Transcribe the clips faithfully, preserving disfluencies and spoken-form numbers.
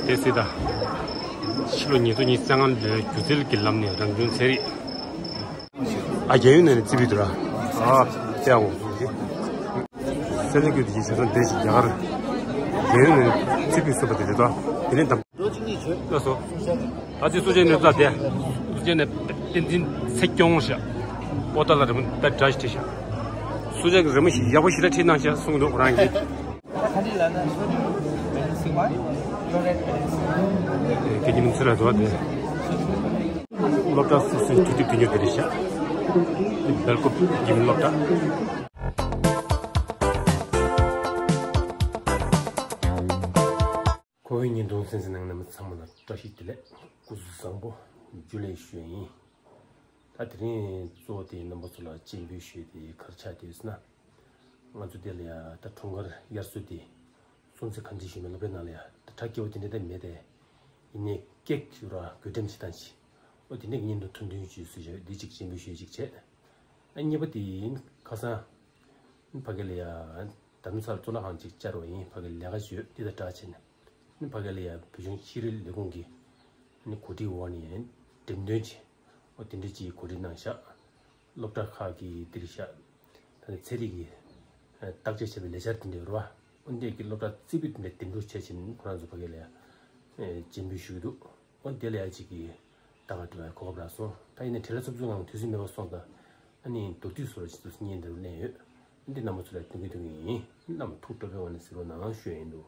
དེ་སྲིད་ད། ཕྱི་ལོ་ཉིས་སྟོང་ཉི་ཤུ་རྩ་ལྔ་ལོའི་སྒྱུ་རྩལ་གྱི་ལམ་ནས་རང་བྱུང་ཚན་རིག་ཨ། རྒྱ་ཡུལ་ནས་རྩིས་འབུལ་དུ་ར། ཨ། ཨོ། སེམས་ལས་ཀྱི་དེ་བྱས་ཙང་དེ་ཞིག་རྒྱ་གར་རྒྱལ་ཡོངས་ནས་རྩིས་འབུལ་སོང་བ་དེ་རེད་དོ། དེ་ནས་འདམ། ལོ་གཅིག་གཉིས་བྱོས། ལགས་སོ། ད་ཅི་སུ་ཅན་ནས་རྩ་དེ། སུ་ཅན་ནས་བསྟན་འཛིན་ཚེ་སྐྱོང་ཤག་པོ་ཏ་ལ་རི་མོ་ད་འདྲ་ཞིག་བྲིས་ཤག་སུ་ཅན་གྱི་རི་མོ་ཞིག་ཡག་པོ་ཞེ་དྲག་བྲིས་གནང་ཤག་གསུངས་འདུག་རང་གིས། ད་ག་འདྲ་ལབ་ན་སོ་ནི་སི་ཝན་ལོ་རེད། སྐད་ཀྱི་ནུབ་ཚུར་ལ་འགྲོ་བ་དེ། སློབ་གྲྭ་སོ་སོའི་དུས་དེབ་དེ་ཉོ་དེ་རེད་ཤག་སྦེལ་ཀོབ་རྒྱལ་མི་སློབ་གྲྭ། ཁོ་བོའི་བརྙན་ཐུང་གསན་གཟིགས་གནང་མཁན་རྣམ་པ་ཚང་མ་ལ་བཀྲ་ཤིས་བདེ་ལེགས། སྐུ་གཟུགས་བཟང་པོ། འཇུ་ལེ་ཞུ་ཡ་ཡིན། ད་དེ་རིང་གཙོ་བོ་དེ་རྣམ་པ་ཚོ་ལ་སྤྱན་འབུལ་ཞུ་ཡ་དེ་ག་རེ་ཆགས་བསྡད་ཡོད་ཟེར་ན། ང་ཚོ་འདི་ལ་ཡ་ད་འཁྲུངས་སྐར་དབྱར་གསོལ་དེ་སྲུང་བརྩི་གང་ཅི་ཞུས་མེད། སློབ་གྲྭའི་ནང་ལ་ཡ་ད་གྲ་སྐྱོ་བོ་དེ་འདྲ་ད་མེད་དེ། ཡིན་ནའི་ཀེག་ཞུ་ར་གོས་འགྲེམས་བྱེད་སྟངས་ཤིག་འོ་དེ་འདྲ་གི་བརྙན་ཐུང་ཐུང་ཐུང་ཞིག་བཟོས་བྱས་འདི་གཅིག་སྤྱན་འབུལ་ཞུ་ཡ་གཅིག་བྱས། ཨ་གཉིས་པ་དེ་ཡིན་ཁ་སང་། ཕ་གི་ལ་ཡ། དྷ་རམ་ས་ལ་གཙུག་ལག་ཁང་ཅིག་བཅར་བ་ཡིན། ཕ་གི་ལས་ཀ་བྱོས་འདི་དང་སྦྲགས་བྱས་ནས། ཕ་གི་ལ་ཡ་བོད་གཞུང་ཤེས་རིག་ལས་ཁུངས་ཀྱི་གོ་སྒྲིག་འོག་ནས་འགྲེམས་སྟོན་ཅིག་འོ་དེ་འདྲ་ཅིག་གོ་སྒྲིག་གནང་ཤག་སློབ་གྲྭ་ཁག་གི་འདིར་ཤག་ད་ནི་ཚན་རིག་གི་བརྟག་དཔྱད་བྱས་པའི་ལས་འཆར་དེ་འདྲ་རེད་བ། འོ་འདི་གི་སློབ་གྲྭ་རྩིས་འབུལ་དེ་འདྲ་འདེམས་སྒྲུག་བྱས་བྱས་ནས་ཁོ་རང་ཚོ་ཕ་གི་ལ་ཡ་སྤྱན་འབུལ་ཞུ་གི་འདུག་འོ་དེ་ལ་ཡ་གཅིག་གིས་ད་ག་འགྲོ་བའི་གོ་སྐབས་རག་སོང་། ད་ཡིན་ནའི་བྲེལ་བ་འཚུབ་འཚུབ་ངང་དུས་ཚོད་མེད་པ་སོང་ཙང་། ཨ་ནི་མདོར་བསྡུས་སུ་ར་ཅིག་ཏུ་བརྙན་འདིར་ལེན་ཡོད། འདི་རྣམ་པ་ཚོ་ལ་སྟོན་གྱི་སྟོན་གྱི་ཡིན། རྣམས་ཐུགས་སྤྲོ་པོའི་ངང་ནས་གཟིགས་རོགས་གནང་ཞུ་ཡ་ཡིན་འདུག་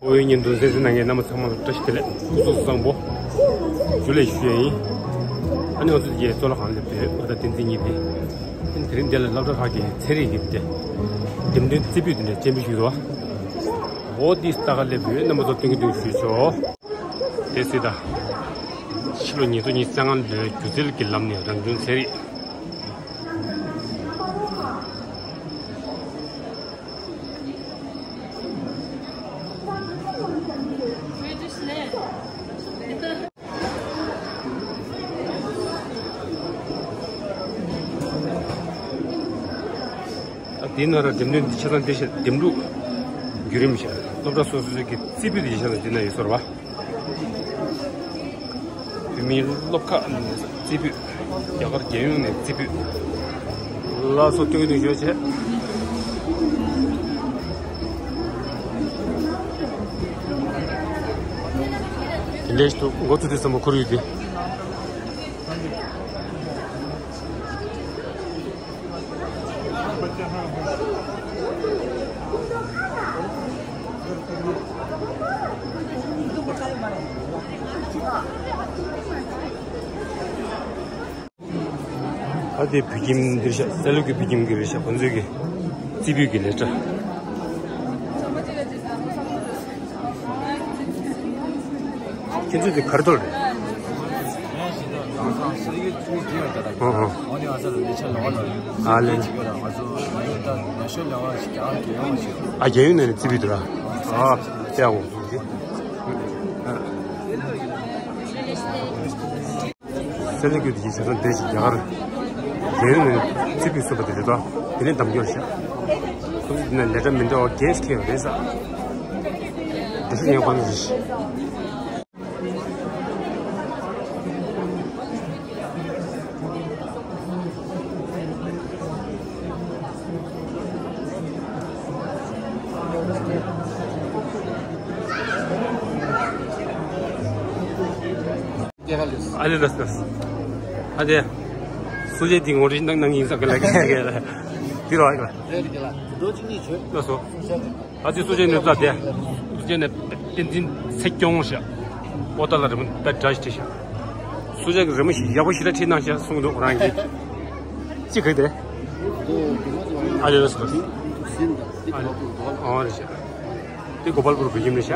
བོད་ཡིག་བརྙན་ཐུང་གསན་གཟིགས་གནང་མཁན་རྣམ་པ་ཚང་མ་ལ་བཀྲ་ཤིས་བདེ་ལེགས། སྐུ་གཟུགས་བཟང་པོ། ཇུ་ལེ་ཞུ་ཡ་ཡིན། ཨ་ནི་ང་ཚོ་ཡའི་གཙུག་ལག་ཁང་སླེབས་ཏེ་ཨ་ད་བསྟན་འཛིན་གཉིས་ཏེ། དེ་རིང་འདི་ལ་སློབ་གྲྭ་ཁག་གི་ཚན་རིག་གི་དེ། འགྲེམས་སྟོན་རྩེ་ཕུད་དེ་འདྲ་ཅན་པོ་ཞིག་འདུག་འོ་འདི་ལྟ་ག་སླེབས་ཡོད། རྣམ་པ་ཚོ་སྟོན་གི་འདུག་ཞུས་ཆོག་དེ་སྲིད་ད། ཕྱི་ལོ་ཉིས་སྟོང་ཉི་ཤུ་རྩ་ལྔ་ལོའི་སྒྱུ་རྩལ་གྱི་ལམ་ནས་རང་བྱུང་ཚན་རིག་ཨ་དེའི་ནང་ལ་འགྲེམས་སྟོན་འདི་ཆ་ཚང་དེ་བཞིན་འགྲེམས་ལུགས་བརྒྱུད་རིམ་བཞིན་སློབ་གྲྭ་སོ་སོའི་གི་རྩེ་ཕུད་དེ་ཆ་ཚང་འདི་ན་ཡོད་ཟེར་བ། བོད་མིའི་སློབ་ཁག་ནས་རྩེ་ཕུད། རྒྱ་གར་རྒྱལ་ཡོངས་ནས་རྩེ་ཕུད། ལགས་སོ་སྟོན་གྱི་འདུག་ཞུ་བྱས། དེ་འདྲ་ཞིག་འདུག་འགོ་ཚུགས་དུས་ཙམ་པ་ཁོར་ཡུག་དེ། ཨ་དེ་བོད་ཁྱིམ་འདིར་ཤག་སལ་ལུག་གི་བོད་ཁྱིམ་གྱི་རེད་ཤག་ཁོང་ཚོའི་གི་རྩེ་ཕུད་ཀྱི་ལས་གྲྭ། ཁྱེད་ཚོ་དེ་ག་རེ་གཏོང་རེད། ཨོ་ཨོ། ཨ་ལེ། ཨ་རྒྱལ་ཡོངས་ནས་རྩེ་ཕུད་དུ་ར། ཨ་ལྟ་འོ། སེ་ལེ་ཀུ་དེ་ཡིན་ཟེར་ན་དེ་ཞིག་རྒྱ་གར་རྒྱལ་ཡོངས་ནས་རྩེ་ཕུད་གསུངས་པ་དེ་རེད་དོ། དེ་ནས་འདམ་སྐྱོར་བྱས། ཁོང་ཚོ་དེ་ན་ལས་གྲྭ་མི་འདྲ་བ་རྒྱས་ཁེལ་བ་རེད་ས། དེ་ཤུགས་ཡང་ཁོང་ཚོ་རེད། ཨ་ལེ་ལགས་ལགས། ཨ་དེ། སུ་ཇེ་དེ་ངོ་སྤྲོད་གནང་གནང་ཡིན་ས་ག་ལ་ག་ལ་ག་ལ། དེ་རོ་ཨ་ག་ལ། ལགས་སོ། ཨ་ཙི་སུ་ཇེ་ནེ་ཙ་དེ། སུ་ཇེ་ནེ་བསྟན་འཛིན་ཚེ་སྐྱོང་ཤག་ཨོ་ཏ་ལ་རི་མོ་ད་འདྲ་ཞིག་བྲིས་ཤག་སུ་ཇེ་གི་རི་མོ་ཞིག་ཡག་པོ་ཞིག་ད་བྲིས་གནང་ཤག་གསུངས་འདུག་རང་གིས། ཅི་ག་དེ། ཨ་ལེ་ལགས་སོ། ཨ་ལེ། ཨོ་རེད་ཤག་དེ་གོ་པལ་པུར་བོད་ཁྱིམ་རེད་ཤག་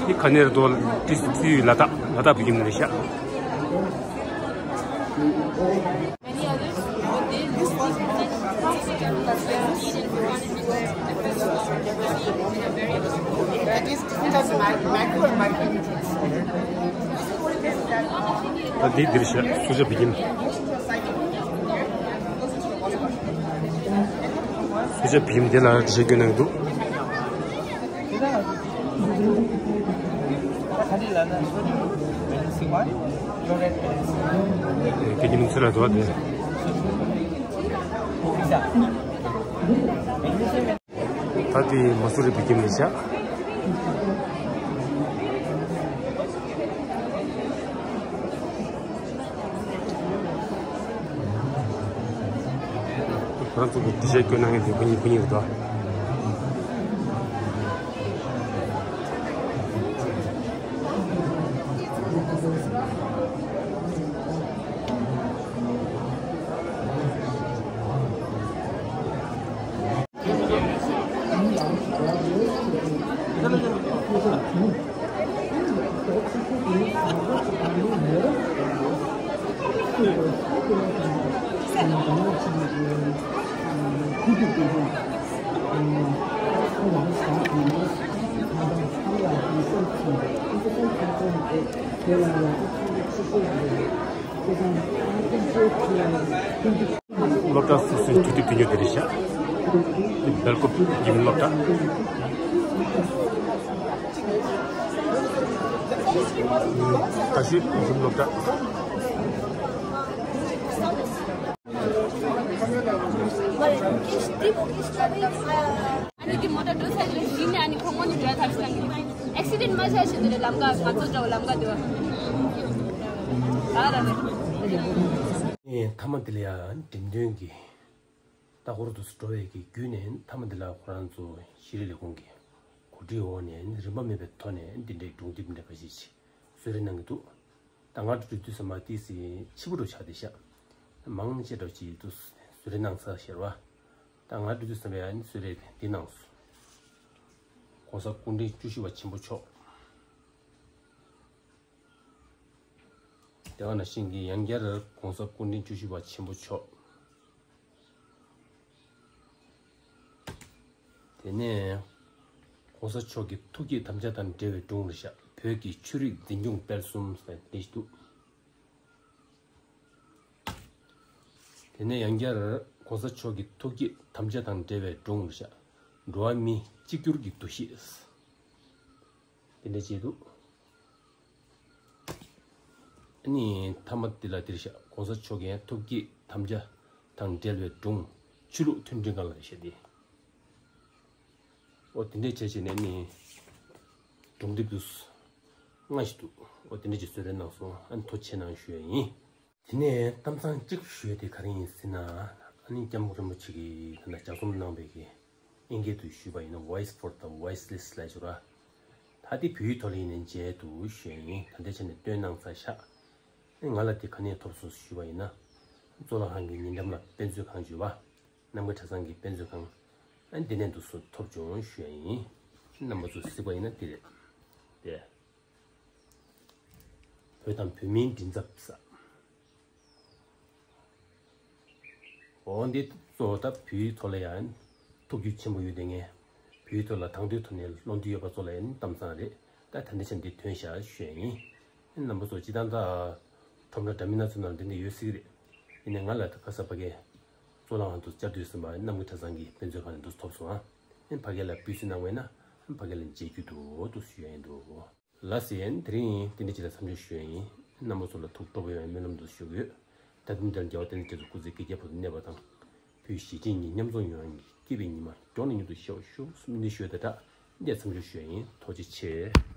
དེ་ག་ནས་རེད་དོ། ཏི་སི་ཏི་ལ་དྭགས་ལ་དྭགས་བོད་ཁྱིམ་རེད་ཤག་ད་འདི་འདིར་བཞག་སུ་ཇ་བི་ཁྱིམ། སུ་ཇ་བི་ཁྱིམ་འདི་ལ་འགྲེལ་བཤད་སྐྱོན་གནང་གི་འདུག་དེ་ཉིན་ཚེ་ལ་འགྲོ་བ་དེ། ད་དེ་མ་སུ་རི་བོད་ཁྱིམ་རེད་ཤག་ཁོ་རང་ཚོ་གི་འགྲེལ་བཤད་སྐྱོན་གནང་མཁན་དེ་ཁོ་གཉིས་ཁོ་གཉིས་རེད་དོ། སློབ་གྲྭ་སོ་སོའི་དུས་དེབ་དེ་ཉོ་དེ་རེད་ཤག་སྦེལ་ཀོབ་ཡིན་སློབ་གྲྭ། ད་ཤོད་ཡིན་སློབ་གྲྭ། ཨ་ནི་དེ་མོ་ད་འགྲོ་ཚར་རྗེས་ནས་ཨ་ནི་ཁོང་ངོ་ནས་འགྲོ་ཐབས་བྱས་ནས་ཨེག་སི་ཌེན་མ་བྱས་ཤིག་དེ་ལམ་ཁ་ང་ཚོ་འདྲ་བོ་ལམ་ཁ་དེ་བ། ཨ་ར་ར། ཨེ་མཐའ་མ་དེ་ལ་ཡང་འགྲེམས་སྟོན་གྱི། ལྟ་སྐོར་དུ་འགྲོ་བའི་གི་བརྒྱུད་ནས་མཐའ་མ་འདི་ལ་ཁོ་རང་ཚོ་ཤེས་རིག་ལས་ཁུངས་ཀྱི་གོ་སྒྲིག་འོག་ནས་རིན་པ་མེད་པའི་ཐོག་ནས་འདི་འདྲའི་སྒྲུང་དེབ་འདྲ་ཁ་ཤས་ཤིག་གསོལ་རས་གནང་གི་འདུག་ད་ང་འགྲོ་དུས་ཙམ་པ་ཏི་སི་ཕྱི་པོ་འགྲོ་ཆགས་བསྡད་ཤག་མང་ཆེ་འགྲོ་ཅིག་ཏུ་གསོལ་རས་གནང་ཚར་ཤག་ར། ད་ང་འགྲོ་དུས་ཙམ་པ་ཡང་གསོལ་རས་འདི་གནང་སོང་། ༸གོང་ས་སྐུ་ཕྲེང་བཅུ་བཞི་པ་ཆེན་པོ་མཆོག་དེ་བ་ནང་བཞིན་གྱི་ཡང་བསྐྱར་༸གོང་ས་སྐུ་ཕྲེང་བཅུ་བཞི་པ་ཆེན་པོ་མཆོག་དེ་ནས་༸གོང་ས་མཆོག་གི་ཐུགས་བསྐྱེད་དམ་བཅའ་དང་འབྲེལ་བའི་སྒྲུང་རེད་ཤག་བོད་ཀྱི་ཆོས་རིག་འཛིན་སྐྱོང་སྤེལ་གསུམ་ཟེར་འདི་ཞིག་འདུག་དེ་ནས་ཡང་བསྐྱར་༸གོང་ས་མཆོག་གི་ཐུགས་བསྐྱེད་དམ་བཅའ་དང་འབྲེལ་བའི་སྒྲུང་རེད་ཤག་འགྲོ་བ་མི་གཅིག་གྱུར་གྱི་འདུ་ཤེས། དེ་འདྲ་བྱས་འདུག་ཨ་ནི་མཐའ་མ་འདི་ལ་འདིར་བཞག ༸གོང་ས་མཆོག་གི་ཐུགས་བསྐྱེད་དམ་བཅའ་དང་འབྲེལ་བའི་སྒྲུང་ཆོས་ལུགས་མཐུན་སྒྲིལ་སྒང་ལ་བཤད་དེ། ཨོ་དེ་འདྲས་བྱས་བྱས་ནས་ནི་སྒྲུང་དེབ་འདུག་ལྔ་ཞིག་འདུག་ཨོ་དེ་འདྲས་ཀྱི་གསོལ་རས་གནང་སོང་། ཨ་ནི་ཐུགས་རྗེ་ཆེ་གནང་ཞུ་ཡ་ཡིན། དེ་ནས་གཏམ་བཟང་གཅིག་ཞུ་ཡ་དེ་ག་རེ་ཡིན་ཟེར་ན། ཨ་ནི་སྐྱབས་མགོན་རིན་པོ་ཆེ་གིས་ད་ལྟ་ལྗགས་རྩོམ་གནང་བའི་གི་ཨིན་སྐད་དུ་ཞུས་པ་ཡིན་ན་Voice for the Voiceless ལབ་ཞུ་ར། ད་དེ་བོད་ཡིག་ཐོག་ལ་ཡིན་ནའི་མཇལ་འདུག་ཞུ་ཡ་ཡིན། ད་ལྟའི་ཆ་ནས་བཏོན་གནང་ཚར་ཤག་ཨ་ནི་ང་ལ་དེ་ག་ནས་ཐོབ་སོང་ཞུས་པ་ཡིན་ན། གཙུག་ལག་ཁང་གི་ཉེ་འགྲམ་ལ་དཔེ་མཛོད་ཁང་ཡོད་པ། རྣམ་དཀར་གྲྭ་ཚང་གི་དཔེ་མཛོད་ཁང་། ཨ་ནི་དེ་ནས་འདུག་སེ་ཐོབ་བྱུང་ཞུ་ཡ་ཡིན། རྣམ་པ་ཚོ་གཟིགས་པ་ཡིན་ན་དེ་རེད། དེ། བོད་དང་བོད་མིའི་མགྲིན་ཚབ་ས། འོ་འདི་གཙོ་བོ་ད་བོད་ཡིག་ཐོག་ལ་ཡང་ཐུགས་རྒྱུས་ཆེན་པོ་ཡོད་དེ་ངས་བོད་ཡིག་ཐོག་ལ་དང་དོད་ཐོག་ནས་བློ་འདྲི་ཡོད་པ་ཚོ་ལ་ཡང་གཏམ་བཟང་རེད། ད་ད་འདི་ཆ་འདི་ཐོན་ཤག་ཞུ་ཡ་ཡིན། རྣམ་པ་ཚོ་སྤྱི་བཏང་ད་ཁྲོམ་ར་འདྲ་མིན་སྣ་ཚོགས་ནང་འདི་འདྲ་ཡོད་སྲིད་ཀྱི་རེད། ཡིན་ནའི་ང་ལ་ད་ཁ་ས་ཕ་གའི་གཙུག་ལག་ཁང་དུ་བཅར་དུས་ཙམ་པ་རྣམ་དཀར་གྲྭ་ཚང་གི་དཔེ་མཛོད་ཁང་ནས་འདུག་ཐོབ་སོང་ཨ། ཨ་ནི་ཕ་གི་ལ་སྤུས་ཚད་གནང་བས་ན་ཨ་ནི་ཕ་གི་ལ་མཇལ་རྒྱུ་འདུག་འདུག་ཞུ་ཡ་ཡིན་འདུག་ལགས་སེ། དེ་རིང་དེ་འདྲ་ཅིག་ལ་མཚམས་འཇོག་ཞུ་ཡ་ཡིན། རྣམ་པ་ཚོ་ལ་ཐུགས་སྤྲོ་པོ་ཡོང་བའི་སྨོན་ལམ་དུ་ཞུ་གི་ཡོད། ད་དུང་དེར་རྒྱལ་བ་བསྟན་འཛིན་རྒྱ་མཚོ་སྐུ་ཚེ་བསྐལ་བརྒྱའི་བར་དུ་གནས་པ་དང་། བོད་གཞིས་བྱེས་གཉིས་མཉམ་འཛོམས་ཡོང་བའི་སྐྱིད་པའི་ཉི་མ་མགྱོགས་ནས་མྱུར་དུ་ཤར་བ་ཤོག་གསུངས་ཏེ་ཞུ་ཡ་ད་ད་འདིར་མཚམས་འཇོག་ཞུ་ཡ་ཡིན། ཐུགས་རྗེ་ཆེ།